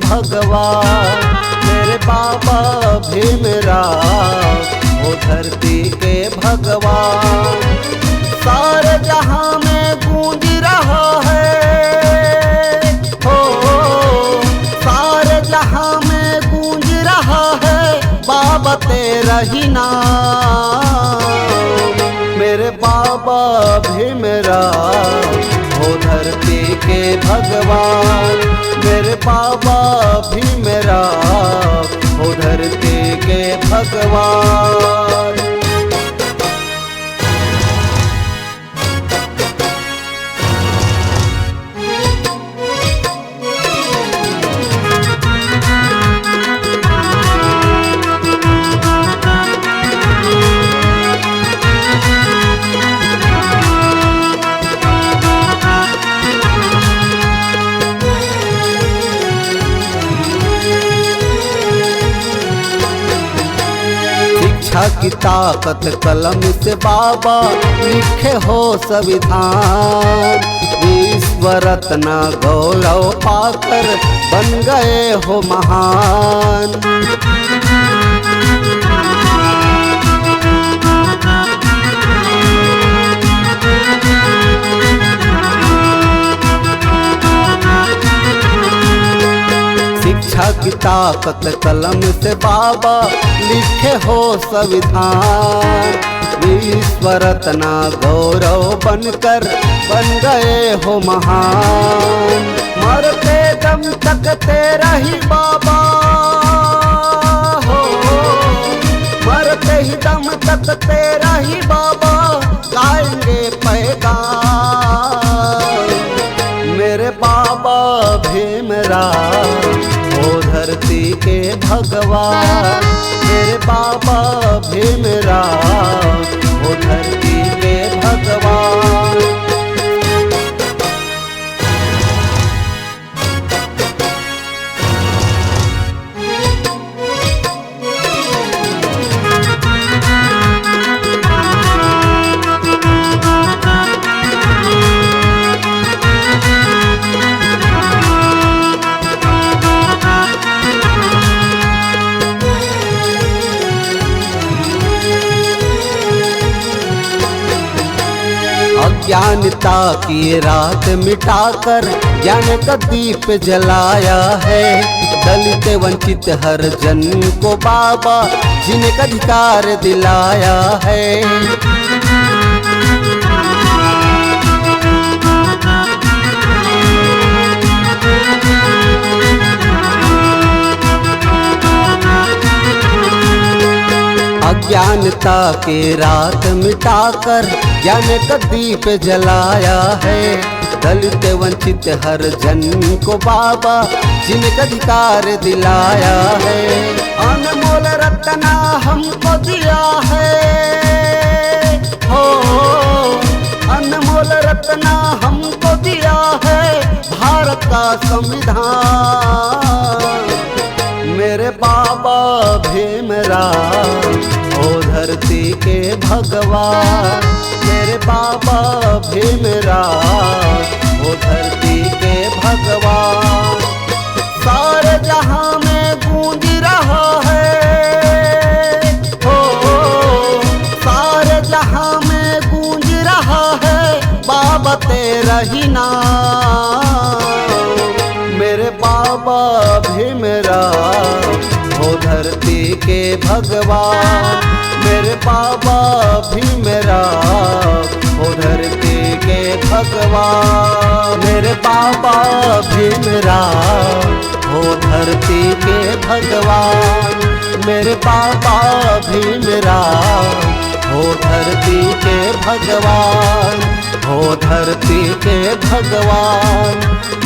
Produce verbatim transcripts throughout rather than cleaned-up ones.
भगवान, मेरे बाबा भीमराव, ओ धरती के भगवान। सारे जहां में गूंज रहा है, हो, सारे जहां में गूंज रहा है बाबा तेरा ही नाम। मेरे बाबा भीमराव, ओ धरती के भगवान, मेरे बाबा भीमराव, ओ धरती के भगवान। शिक्षा की ताकत कलम से बाबा लिखे हो संविधान, विश्व रत्न गौरव पाकर बन गए हो महान। शिक्षा की ताकत कलम से बाबा लिखे हो संविधान, विश्व रत्न गौरव बनकर बन गए हो महान। मरते दम तक तेरा ही बाबा हो, मरते ही दम तक तेरा ही बाबा गाएंगे पैगाम। मेरे बाबा भीमराव, ओ धरती के भगवान, मेरे बाबा भीमराव, ओ धरती के भगवान। अज्ञानता की रात मिटाकर ज्ञान का दीप जलाया है। दलित वंचित हर जन को बाबा जीने का अधिकार दिलाया है। अज्ञानता के रात मिटाकर ज्ञान का दीप जलाया है। दलित वंचित हर जन को बाबा जीने का अधिकार दिलाया है। अनमोल रत्ना हमको दिया है, हो, अनमोल रत्ना हमको दिया है भारत का संविधान। मेरे बाबा भीमराव, ओ धरती के भगवान, मेरे बाबा भीमराव, ओ धरती के भगवान। सारे जहां में गूंज रहा है, हो, सारे जहां में गूंज रहा है बाबा तेरा ही नाम। मेरे बाबा भीमराव, ओ धरती के भगवान, मेरे बाबा भीमराव, ओ धरती के भगवान, मेरे बाबा भीमराव, ओ धरती के भगवान, मेरे बाबा भीमराव, ओ धरती के भगवान, ओ धरती के भगवान,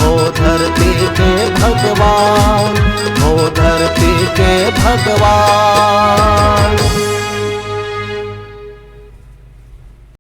ओ धरती के भगवान, ओ धरती के भगवान।